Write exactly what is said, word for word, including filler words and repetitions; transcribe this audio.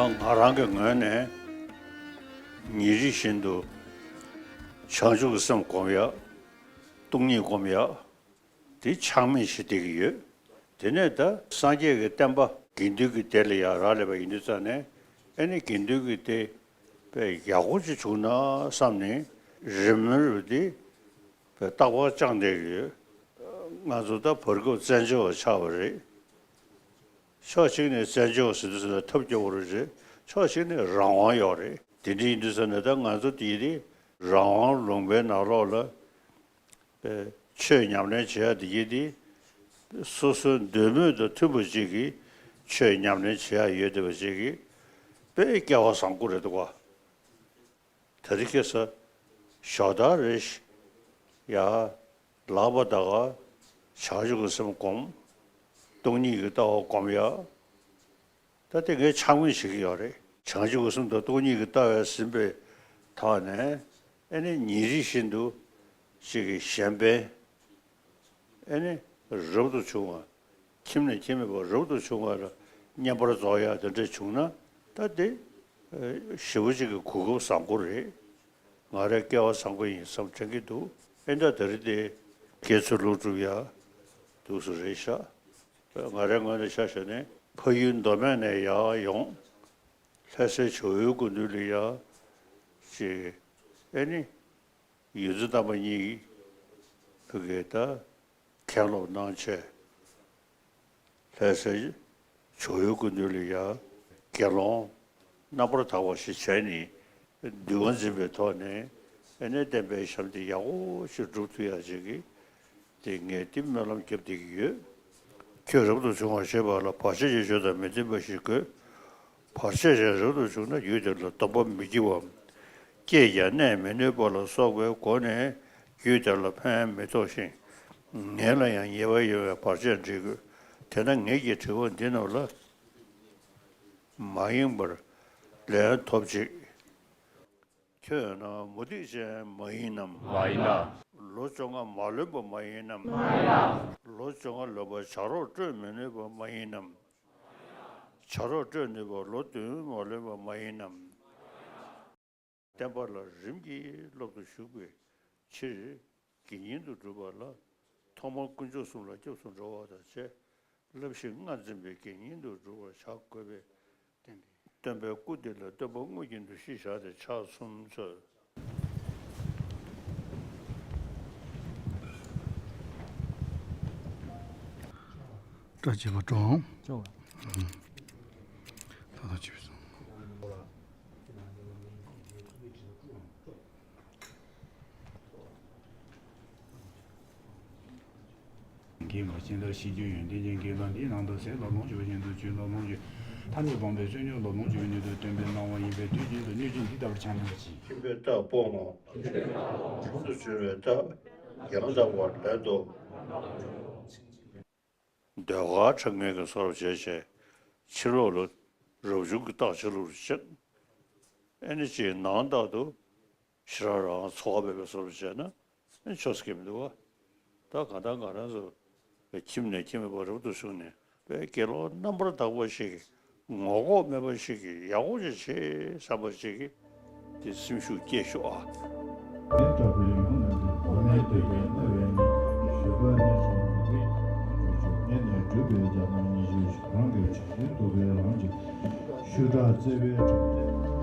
ང་རང་གི་ངོས་ནས་ཉིན་རེ་བཞིན་དུ་བྱང་ཆུབ་ཀྱི་སེམས་སྒོམ་ཡག་སྟོང་ཉིད་སྒོམ་ཡག་དེ་ཆགས་མེད་བྱེད་བསྡད་ཀྱི་ཡོད། དེ་ནས་ད་སངས་རྒྱས་ཀྱི་བསྟན་པ་དགེ་འདུན་གྱི་སྡེ་ལ་ཡར་རག་ལས་པ་ཡིན་དུས་ཙང་ནས། ཨེ་ནི་དགེ་འདུན་གྱི་སྡེ་དཔེ་ཡག་པོ་ཅིག་བྱུང་ན་བསམ་ནས། རེ་སྨོན་རེ་དེ་དཔེ་རྟག་པར་བཅངས་བསྡད་ཀྱི་ཡོད། ང་ཚོ་ད་བར་སྐབས་བཙན་བྱོལ་བ་ཆགས་པ་རེད། ཕྱོགས་གཅིག་ནས་བཙན་བྱོལ་བ་ཟེར་དུས་ཙང་ནས་ཐབས་སྐྱོ་བོ་རེད། ཕྱོགས་གཅིག་ནས་རང་དབང་ཡོད་རེད། དེ་འདྲ་ཡིན་དུས་ཙང་ནས་ད་ང་ཚོ་དེ་རིང་རང་དབང་ལུང་པའི་ནང་ལོགས་ལ། པའི་ཆོས་ཉམས་ལེན་བྱེད་ཡ་དེ་གྱིས་དེ། སོ་སོའི་འདོད་མོས་དང་མཐུན་པ་ཅིག་གིས་ཆོས་ཉམས་ལེན་བྱེད་ཡ་ཡོད་བསྡད་པ་ཅིག་གིས་དཔེ་སྐལ་བ་བཟང་པོ་རེད་འདུག་ག། ད་རེས་ཁ་སང་ཞོགས་ད་རེ་བཞིན་ཡ་ལག་པ་ད་ག་བྱང་ཆུབ་ཀྱི་སེམས་སྒོམ། སྟོང་ཉིད་ཀྱི་ལྟ་བ་སྒོམ་ཡ། ད་དེ་ངས་ཆགས་མེད་བྱེད་ཀྱི་ཡོད་རེད། བྱང་ཆུབ་ཀྱི་སེམས་དང་སྟོང་ཉིད་ཀྱི་ལྟ་བས་ཟིན་པའི་ཐོག་ནས། ཨེ་ནི་ཉིན་རེ་བཞིན་དུ་ཅིག་གི་གཞན་ཕན་ཨེ་ནི་རབ་ཏུ་བྱུང་བ། ཁྱིམ་ནས་ཁྱིམ་མེད་པར་རབ་ཏུ་བྱུང་བ་ལ་བསྙེན་པར་རྫོགས་ཡ་དེ་འདྲ་བྱུང་ན། ད་དེ་ཞེ་པོ་ཅིག་གི་གོ་སྐབས་བཟང་པོ་རེད། ང་རའི་སྐལ་བ་བཟང་པོ་ཡིན་བསམ་དྲན་གྱི་འདུག། ཨེ་འདྲ་དེ་རེད་དེ། དགེ་ཚུལ་སློབ་སྒྲུབ་ཡ་འདུག་སེ་རེད་ཤག། ང་རའི་ངོས་ནས་ཆ་བཞག་ནས་ཕ་ཡུལ་མདོ་སྨད་ནས་ཡར་ཡོང་། ལྷ་སའི་ཇོ་བོའི་སྐུ་མདུན་ལ་ཡར་ཅིག། ཨེ་ནི་ཡོངས་འཛིན་རྣམ་པ་གཉིས་ཕ་གིར་ད་མཁན་སློབ་གནང་བྱས། ལྷ་སའི་ཇོ་བོའི་སྐུ་མདུན་ལ་ཡར་དགེ་སློང་རྣམ་པར་དག་པ་ཞིག་བྱས་ནས། འདུལ་བ་འཛིན་པའི་ཐོག་ནས་ཨེ་ནས་བསྟན་པའི་ཞབས་འདེགས་ཡག་པོ་ཞིག་སྒྲུབ་ཐུབ་ཡ་ཅིག་གི། དེ་ངས་དེ་སྨོན་ལམ་བརྒྱབ་བསྡད་ཀྱི་ཡོད། ཁྱོད་རབ་ཏུ་བྱུང་བར་བཞེད་པ་ལ་བར་ཆད་ཀྱི་ཆོས་དང་མི་མཐུན་པ་ཞིག་དགོས། བར་ཆད་ཅན་རབ་ཏུ་བྱུང་ན་ཡུལ་དེ་ལ་སྡོམ་པ་མི་བགྱི་བའམ། སྐྱེས་ཀྱང་གནས་མི་ནུས་པ་ལ་སོགས་པའི་སྒོ་ནས་ཡུལ་དེ་ལ་ཕན་མི་ཐོགས་ཤིང་། ངེད་ལ་ཡང་ཉེས་པ་ཡོང་བའི་བར་ཆད་འདྲི་དགོས། དེ་ན་ངེད་ཀྱི་དྲི་བ་འདི་རྣམས་ལ་མ་ཡེངས་པར་ལན་ཐོབ་ཅིག། ཁྱོད་ནི་མུ་སྟེགས་ཅན་མ་ཡིན་ནམ། མ་ཡིན་ལ། ལོ་བཅོ་ལྔ་མ་ལོན་པ་མ་ཡིན་ནམ། མ་ཡིན་ལ། ལོ་བཅོ་ལྔ་ལོན་པར་བྱ་རོག་སྤྲོད་མི་ནུས་པ་མ་ཡིན་ནམ། བྱ་རོག་སྤྲོད་ནུས་པར་ལོ་བདུན་མ་ལོན་པ་མ་ཡིན་ནམ། བསྟན་པ་ལ་རིམ་གྱིས་སློབ་ཏུ་ཞུགས་པའི་ཕྱིར། དགེ་བསྙེན་དུ་སྒྲུབ་པ་ལ་ཐོག་མར་དཀོན་མཆོག་གསུམ་ལ་སྐྱབས་སུ་འགྲོ་བ་དང་བཅས། བསླབ་གཞི་ལྔ་འཛིན་པའི་དགེ་བསྙེན་དུ་སྒྲུབ་པར་བྱ་དགོས་པས། སྟོན་པའི་སྐུ་དེ་ལ་སྟོན་པ་དངོས་ཀྱི་འདུ་ཤེས་བཞག་སྟེ་ཕྱག་མཚན་འཚལ། སྐྲ་བྱེད་པ་ཀྲོང་། ཀྲོང་། ད་ལྟ་བྱེད་པའི་ཚོགས། མཁྱེན་པ་ཤིན་ཏུ་ཤེས་རྒྱུ་ཡོན་ཏན་ཅན་གྱིས་ལ་འདིའི་ནང་དུ་ཟས་ལ་ལོངས་སྤྱོད་པ་བཞིན་དུ་ཆོས་ལ་ལོངས་སྤྱོད། ཐ་སྙད་སྤངས་པའི་བསོད་སྙོམས་ལ་ལོངས་སྤྱོད་པ་ཉིད་དུ་སྟོན་པའི་གནང་བ་ཡིན་པས་དུས་གཅིག་ཏུ་གནོད་བྱེད་འདི་ལྟ་བུར་ཆགས་སྣང་ཞིང་། ཁྱིམ་པའི་རྟགས་སྤོང་ངོ་། སུ་བྱོན་པའི་རྟགས་ཡང་དག་པར་ལན་དུ། ཟློས་གར་འཁྲབ་མཁན་གྱི་བཟོ་འདྲ་བྱས་བྱས། ཕྱི་ལོགས་ལ་རབ་བྱུང་གི་རྟགས་ཆ་ལུགས་སུ་བྱས། ཨེ་ནི་ཅིག་ནང་ལྟར་དུ་ཞེ་དྲག་རང་ཚོར་བ་མེད་པའི་བཟོ་འདྲ་བྱས་ན། ཨེ་ཆོག་ས་གི་མི་འདུག་བ། ད་གང་ལྟར་ང་རང་ཚོ་ཁྱིམ་ནས་ཁྱིམ་མེད་པར་རབ་ཏུ་བྱུང་ནས། དཔེ་དགེ་སློང་རྣམ་པར་དག་པ་ཞིག་གིས། ངོ་ལྐོག་མེད་པ་ཞིག་གིས་ཡག་པོ་ཅིག་བྱེད་བསམ་པ་ཅིག་གིས་དེ་སེམས་ཤུགས་སྐྱེད་ཤོག་ཨ། མེད་དྲག་པའི་ཡུམ་རྣམས་ཀྱི། མེད་དོ་ཡང་ན་བས་ནི། ཞུ་བ་ནི་སོང་གི། ཉེ་ནས་གྲུབ་པའི་རྒྱ་མཚོ་ཉི་ཤུ་ཞིག། རང་གི་ཇི་བཞིན་དུ་བའི་ལམ་གྱི་ཤུགས་དྲག་བརྩེ་བའི་དྲག་ལས།